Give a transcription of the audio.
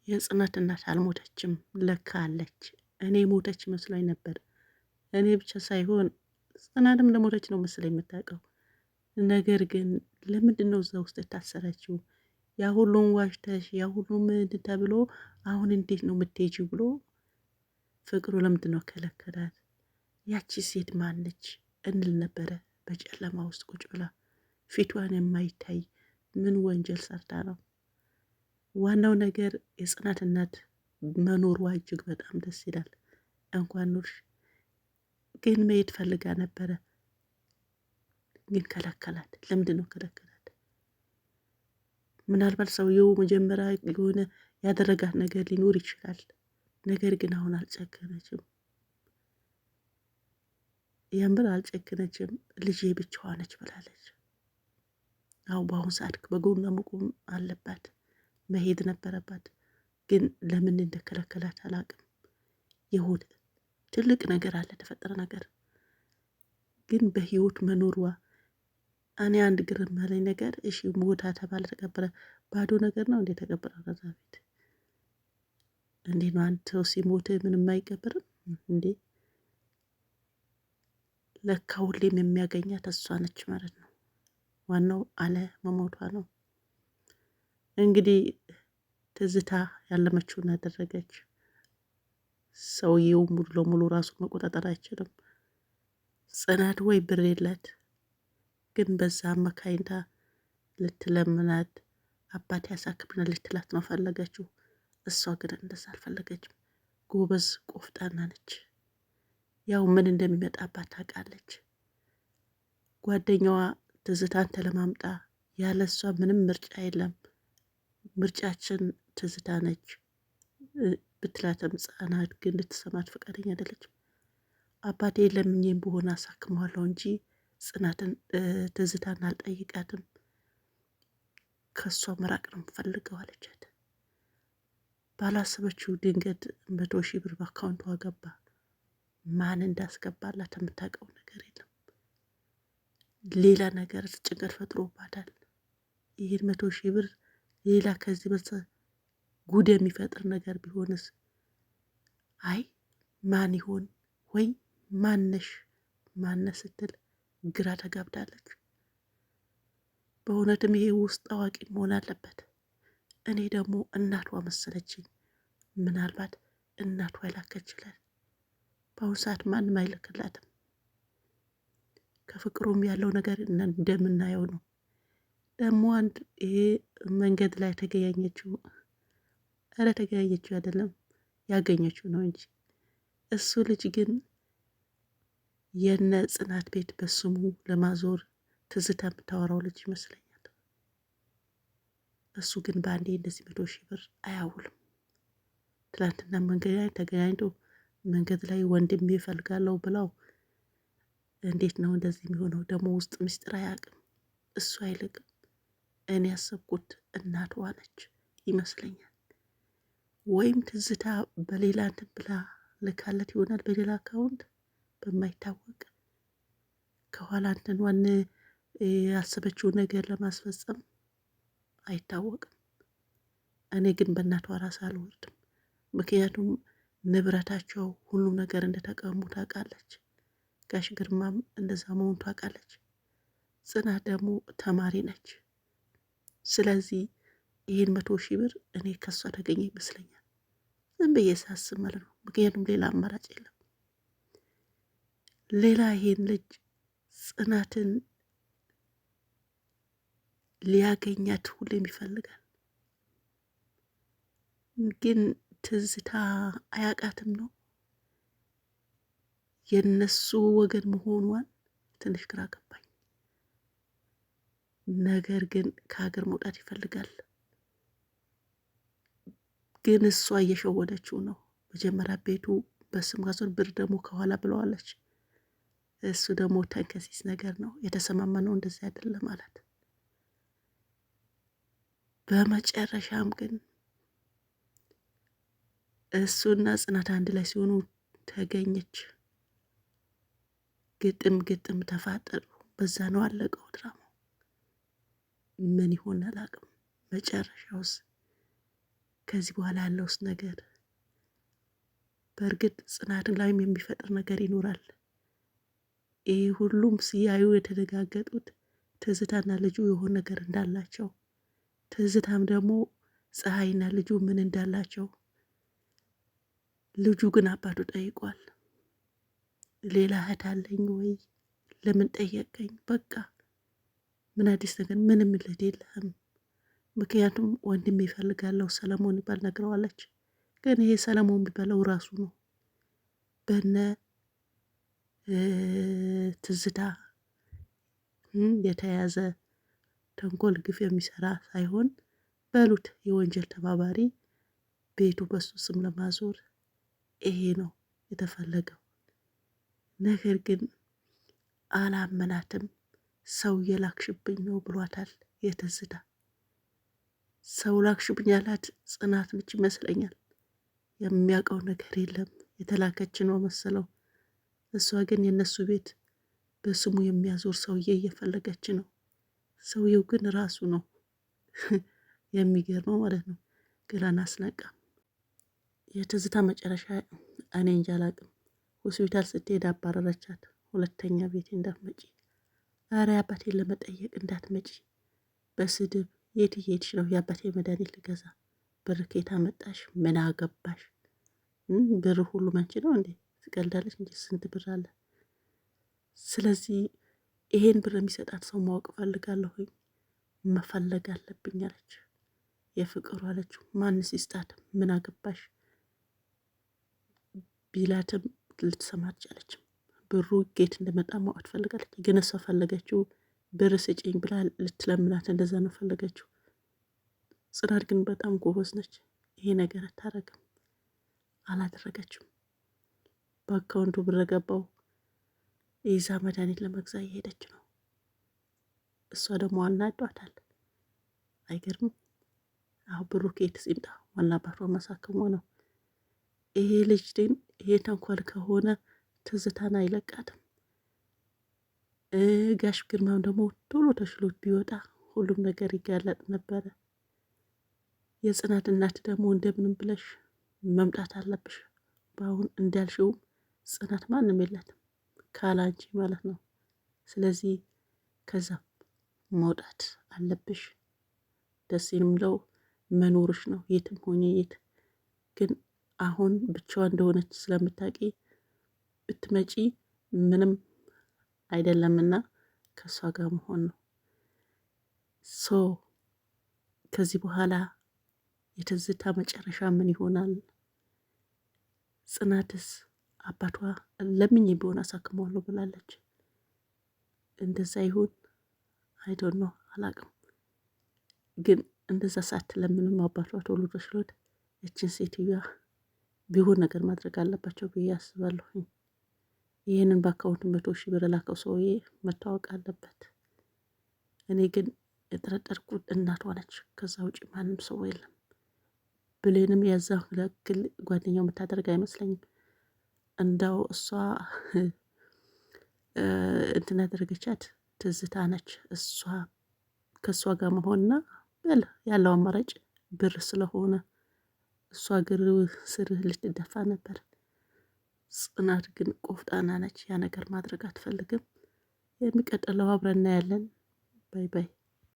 የጽናት እናት አልሞተችም፣ ለካ አለች። እኔ ሞተች መስሎኝ ነበር። እኔ ብቻ ሳይሆን ጽናትም ለሞተች ነው መስለኝ የምታውቀው። ነገር ግን ለምንድን ነው እዛ ውስጥ የታሰረችው? ያ ሁሉም ዋሽተሽ ያ ሁሉም ተብሎ አሁን እንዴት ነው የምትሄጂው ብሎ ፍቅሩ ለምንድን ነው ከለከላት? ያቺ ሴት ማነች እንል ነበረ። በጨለማ ውስጥ ቁጭ ብላ ፊቷን የማይታይ ምን ወንጀል ሰርታ ነው? ዋናው ነገር የጽናት እናት መኖሯ እጅግ በጣም ደስ ይላል። እንኳን ኖርሽ። ግን መሄድ ፈልጋ ነበረ፣ ግን ከለከላት። ለምንድን ነው ከለከላት? ምናልባት ሰውየው መጀመሪያ የሆነ ያደረጋት ነገር ሊኖር ይችላል። ነገር ግን አሁን አልጨከነችም፣ የምር አልጨከነችም። ልጄ ብቻዋ ነች ብላለች። አሁን በአሁን ሰዓት በጎኗ መቆም አለባት። መሄድ ነበረባት። ግን ለምን እንደከለከላት አላቅም። የሆነ ትልቅ ነገር አለ ተፈጠረ ነገር ግን በህይወት መኖሯ እኔ አንድ ግርም ያለኝ ነገር እሺ ሞታ ተባለ ተቀበረ፣ ባዶ ነገር ነው እንዴ ተቀበረ? ከዛ ቤት እንዴ ነው አንድ ሰው ሲሞት ምንም አይቀብርም እንዴ? ለካ ሁሌም የሚያገኛት እሷ ነች ማለት ነው። ዋናው አለ መሞቷ ነው። እንግዲህ ትዝታ ያለመችውን አደረገች። ሰውየው ሙሉ ለሙሉ ራሱን መቆጣጠር አይችልም። ጽናት ወይ ብር የላት፣ ግን በዛ አመካኝታ ልትለምናት አባት ያሳክምናል ልትላት ነው ፈለገችው። እሷ ግን እንደዛ አልፈለገችም። ጎበዝ ቆፍጣና ነች። ያው ምን እንደሚመጣባት ታውቃለች። ጓደኛዋ ትዝታን ተለማምጣ ያለ እሷ ምንም ምርጫ የለም። ምርጫችን ትዝታ ነች ብትላትም ጽናት ግን ልትሰማት ፈቃደኛ አይደለችም። አባቴ ለምኜም በሆነ አሳክመዋለሁ እንጂ ጽናትን ትዝታን አልጠይቃትም፣ ከእሷ መራቅ ነው የምፈልገው አለቻት። ባላሰበችው ድንገት 100,000 ብር በአካውንቷ ገባ። ማን እንዳስገባላት የምታውቀው ነገር የለም። ሌላ ነገር ጭንቀት ፈጥሮባታል። ይህን 100,000 ብር ሌላ ከዚህ በልጸ ጉድ የሚፈጥር ነገር ቢሆንስ? አይ ማን ይሆን ወይ ማነሽ ማነ ስትል ግራ ተጋብታለች። በእውነትም ይሄ ውስጥ አዋቂ መሆን አለበት። እኔ ደግሞ እናቷ መሰለችኝ። ምናልባት እናቷ ይላከችላል። በአሁኑ ሰዓት ማንም አይልክላትም። ከፍቅሩም ያለው ነገር እንደምናየው ነው። ደግሞ አንድ ይሄ መንገድ ላይ ተገናኘችው፣ እረ ተገናኘችው አይደለም ያገኘችው ነው እንጂ እሱ ልጅ ግን የነ ጽናት ቤት በስሙ ለማዞር ትዝታ የምታወራው ልጅ ይመስለኛል። እሱ ግን በአንዴ እንደዚህ 100,000 ብር አያውልም። ትላንትና መንገድ ላይ ተገናኝቶ መንገድ ላይ ወንድሜ እፈልጋለሁ ብለው እንዴት ነው እንደዚህ የሚሆነው? ደግሞ ውስጥ ምስጢር አያውቅም እሱ አይልቅም። እኔ ያሰብኩት እናቷ ነች ይመስለኛል። ወይም ትዝታ በሌላ እንትን ብላ ልካለት ይሆናል፣ በሌላ account በማይታወቅ ከኋላ እንትን ዋን ያሰበችውን ነገር ለማስፈጸም አይታወቅም። እኔ ግን በእናቷ ራስ አልወርድም። ምክንያቱም ንብረታቸው ሁሉም ነገር እንደተቀሙ ታውቃለች። ጋሽ ግርማም እንደዛ መሆኑ ታውቃለች። ጽናት ደግሞ ተማሪ ነች። ስለዚህ ይህን 100,000 ብር እኔ ከሷ ተገኘ ይመስለኛል፣ ዝም ብዬ ሳስብ ማለት ነው። ምክንያቱም ሌላ አማራጭ የለም። ሌላ ይሄን ልጅ ጽናትን ሊያገኛት ሁሌም ይፈልጋል፣ ግን ትዝታ አያውቃትም ነው የነሱ ወገን መሆኗን ትንሽ ግራ ገባኝ። ነገር ግን ከሀገር መውጣት ይፈልጋል። ግን እሷ እየሸወደችው ነው። መጀመሪያ ቤቱ በስም ጋዞር ብር ደግሞ ከኋላ ብለዋለች። እሱ ደግሞ ተንከሲስ ነገር ነው የተሰማማ ነው እንደዚህ አይደለም አላት። በመጨረሻም ግን እሱና ጽናት አንድ ላይ ሲሆኑ ተገኘች። ግጥም ግጥም ተፋጠሩ። በዛ ነው አለቀው ድራማው። ምን ይሆን አላውቅም። መጨረሻውስ ከዚህ በኋላ ያለውስ ነገር በእርግጥ ጽናት ላይም የሚፈጥር ነገር ይኖራል። ይህ ሁሉም ሲያዩ የተደጋገጡት ትዝታና ልጁ የሆነ ነገር እንዳላቸው፣ ትዝታም ደግሞ ፀሐይና ልጁ ምን እንዳላቸው፣ ልጁ ግን አባቱ ጠይቋል። ሌላ እህት አለኝ ወይ? ለምን ጠየቀኝ? በቃ ምን አዲስ ነገር ምንም ልድ የለህም። ምክንያቱም ወንድም ይፈልጋለሁ ሰለሞን ይባል ነግረዋለች። ግን ይሄ ሰለሞን የሚባለው ራሱ ነው በነ ትዝታ የተያዘ ተንኮል ግፍ የሚሰራ ሳይሆን በሉት የወንጀል ተባባሪ ቤቱ በሱ ስም ለማዞር ይሄ ነው የተፈለገው። ነገር ግን አላመናትም። ሰው የላክሽብኝ ነው ብሏታል። የትዝታ ሰው ላክሽብኝ ያላት ጽናት ነች ይመስለኛል። የሚያውቀው ነገር የለም የተላከች ነው መሰለው። እሷ ግን የእነሱ ቤት በስሙ የሚያዞር ሰውዬ እየፈለገች ነው። ሰውየው ግን ራሱ ነው። የሚገርመው ማለት ነው። ገላን አስነቃም። የትዝታ መጨረሻ እኔ እንጃ አላቅም። ሆስፒታል ስትሄድ አባረረቻት። ሁለተኛ ቤቴ እንዳትመጪ፣ ኧረ አባቴን ለመጠየቅ እንዳትመጪ በስድብ የት እየሄድሽ ነው? የአባቴ መድኃኒት ልገዛ ብር ከየት አመጣሽ? ምን አገባሽ? ብር ሁሉ መንቺ ነው እንዴ? ትቀልዳለች እንጂ ስንት ብር አለ። ስለዚህ ይሄን ብር የሚሰጣት ሰው ማወቅ እፈልጋለሁኝ፣ መፈለግ አለብኝ አለች። የፍቅሩ አለችው። ማንስ ይስጣት? ምን አገባሽ ቢላትም ልትሰማ አልቻለችም። ብሩ ጌት እንደመጣ ማወቅ ትፈልጋለች። ግን እሷ ፈለገችው ብር ስጭኝ ብላ ልትለምናት እንደዛ ነው ፈለገችው። ጽናት ግን በጣም ጎበዝ ነች። ይሄ ነገር አታረግም፣ አላደረገችም። በአካውንቱ ብር ገባው ይዛ መድኃኒት ለመግዛት እየሄደች ነው። እሷ ደግሞ አናዷታል። አይገርምም? አሁን ብሩ ከየት ሲምጣ ዋና አባቷ ማሳከሟ ነው። ይሄ ልጅ ግን ይሄ ተንኮል ከሆነ ትዝታን አይለቃትም። ጋሽ ግርማም ደግሞ ቶሎ ተሽሎት ቢወጣ ሁሉም ነገር ይጋለጥ ነበረ። የጽናት እናት ደግሞ እንደምንም ብለሽ መምጣት አለብሽ። በአሁን እንዳልሽውም ጽናት ማንም የላትም ካላንቺ ማለት ነው። ስለዚህ ከዛ መውጣት አለብሽ። ደስ የሚለው መኖርሽ ነው የትም ሆኜ የት ግን አሁን ብቻዋ እንደሆነች ስለምታውቂ ብትመጪ ምንም አይደለምና ከእሷ ጋር መሆን ነው። So ከዚህ በኋላ የትዝታ መጨረሻ ምን ይሆናል? ጽናትስ አባቷ ለምኜ ቢሆን አሳክመዋለሁ ብላለች። እንደዛ ይሁን I don't know አላቅም። ግን እንደዛ ሳትለምንም አባቷ ቶሎ ተሽሎት እችን ሴትዮዋ ቢሆን ነገር ማድረግ አለባቸው ብዬ አስባለሁኝ። ይህንን በአካውንት 100,000 ብር ላከው ሰውዬ መታወቅ አለበት። እኔ ግን የጠረጠርኩት እናቷ ነች። ከዛ ውጭ ማንም ሰው የለም። ብሌንም የዛ ለግል ጓደኛው የምታደርግ አይመስለኝም። እንዳው እሷ እንትን ያደረገቻት ትዝታ ነች። እሷ ከእሷ ጋር መሆንና በል ያለው አማራጭ ብር ስለሆነ እሷ እግር ስር ልትደፋ ነበር። ጽናት ግን ቆፍጣና ነች። ያ ነገር ማድረግ አትፈልግም። የሚቀጥለው አብረን እናያለን። Bye bye።